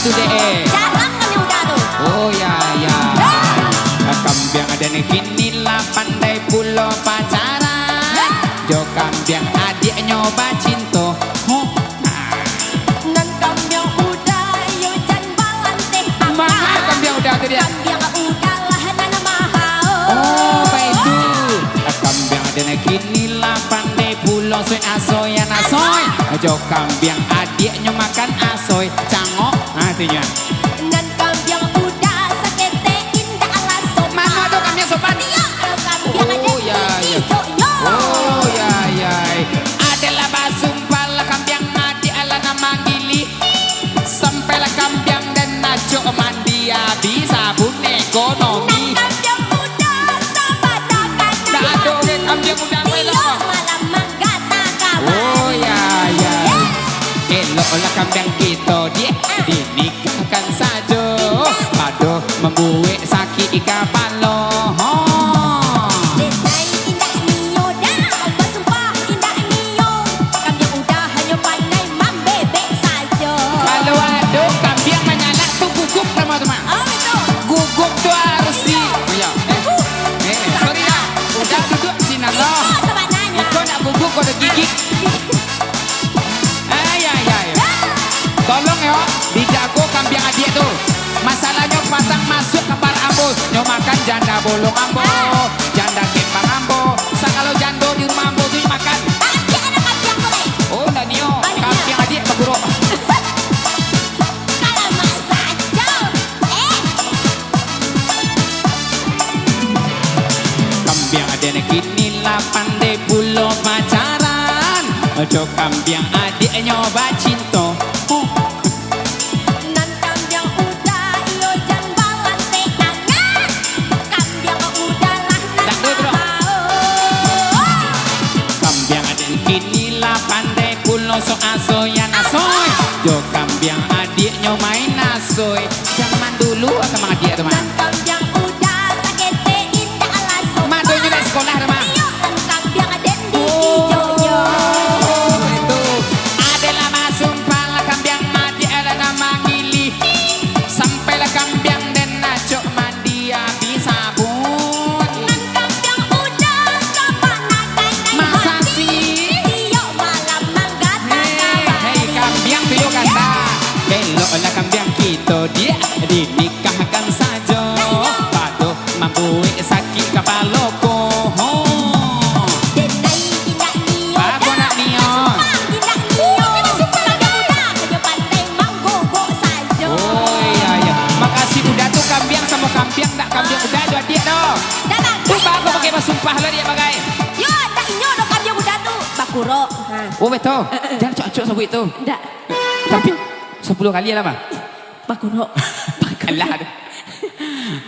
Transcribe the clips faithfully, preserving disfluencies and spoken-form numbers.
Tu deh. Jarang kami udah tu. Oh, ya, ya. Hei. Kambiang aden kini lah pandai pulo pacaran. Hei. Jo kambiang adiaknyo bacinto. Huh. Nan kambiang udah yo jan balanteh aka. Manga kambiang udah tu dia? Kambiang udah lah nan mahal. Oh, baitu. Kambiang aden kini lah pandai pulo soi asoyan asoy. Jo kambiang adiaknyo makan asoy. Cangok, ha, tu nyo. Nan kambiang udah saketek indak lah sopan. Mano ado kambiang sopan? Iyo, kalau kambiang Oh, aden ya, ya. Hijoknyo. Oh, ya, ya. Aden lah basumpah lah kambiang adiak lah nan manggili. Sampailah kambiang den acok mandi abih sabun ekonomi. Nan kambiang udah sabana kana Dak ado hati. Kambiang udah Iyo, elok. Malam manggana kamari. Oh, ya, ya. Eh. Eloklah kambiang kito, diak. Ah. Dinikahkan sajo. Indak. Pado mambuek sakik kapalo. Ho. Denai indak nio dah, basumpah indak nio. Kambiang udah hanyo pandai mambebek sajo. Kalau ado kambiang manyalak tu guguk namo tu, Mak. Oh, betul. Guguk tu harus di Iyo. Oh, ya. Eh. Guguk. Eh, sorry lah. Udah duduk sinan lo. Iyo, sabananyo. Iko nak guguk ko ado gigik. Ai, ai, ai. Tolong yo, dijago kambiang adiak tu. Masalahnyo patang masuak ka bar ambo, nyo makan janda bolong ambo, janda kembang ambo, sagalo jando di rumah ambo tu nyo makan. Adiak ado kambiang tu, Lek? Oh, ndak nio, kambiang adiak bakurok. Alamak, sajo. Eh. Kambiang aden kini lah pandai pulo pacaran. Jo kambiang adiaknyo bacinto. Nan kambiang udah iyo jan balanteh angan. Kambiang udah lah nan Dak, bro. Kambiang aden kini lah pandai pulo sok asoyan asoy. Jo kambiang adiaknyo main asoy. Zaman dulu kambiang adiak tu, Mak. Nan kambiang udah saketek indak lah sopan. Mak, tu nyo dak sekolah tu, Mak. Iyo, nan kambiang aden di Oh, Ijonyo. Itu. Aden lah basumpah lah kambiang adiak lah nan manggili. Sampailah kambiang den acok mandi abih sabun. Nan kambiang udah sabana kanai Masa hati. Sih? Iyo malam manggana Hei, kamari. Hei, kambiang tu yo kata. Ya. Eloklah kambiang kito, diak, dinikahkan sajo. Nah, iyo. Pado mambuek sakik kapalo ko. Ho. Denai indak nio Apa dah. Nak nio? Basumpah indak nio. Kambiang udah hanyo pandai manggogok sajo. Oh, iya, iya. Makasih udah tu kambiang samo kambiang, dak kambiang Ah. Udah tu adiak tu. Dah lah, Tu dah, baa kau dah. Pakai basumpah lah diak bagai. Yo, dak inyo doh kambiang udah tu. Bakurok. Ha. Oh, betul. Eh, eh. Jan acok-acok sabuik tu. Dak. Tapi, sapuluah kali lah, Mak. Bakurok. Alah tu.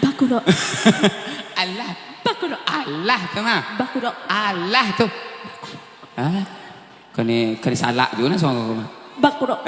Bakurok. Alah. Bakurok. Alah tu, Mak. Bakurok. Alah tu. Ha? Kani, kani salak juo nah suaro ko, Mak. Bakurok.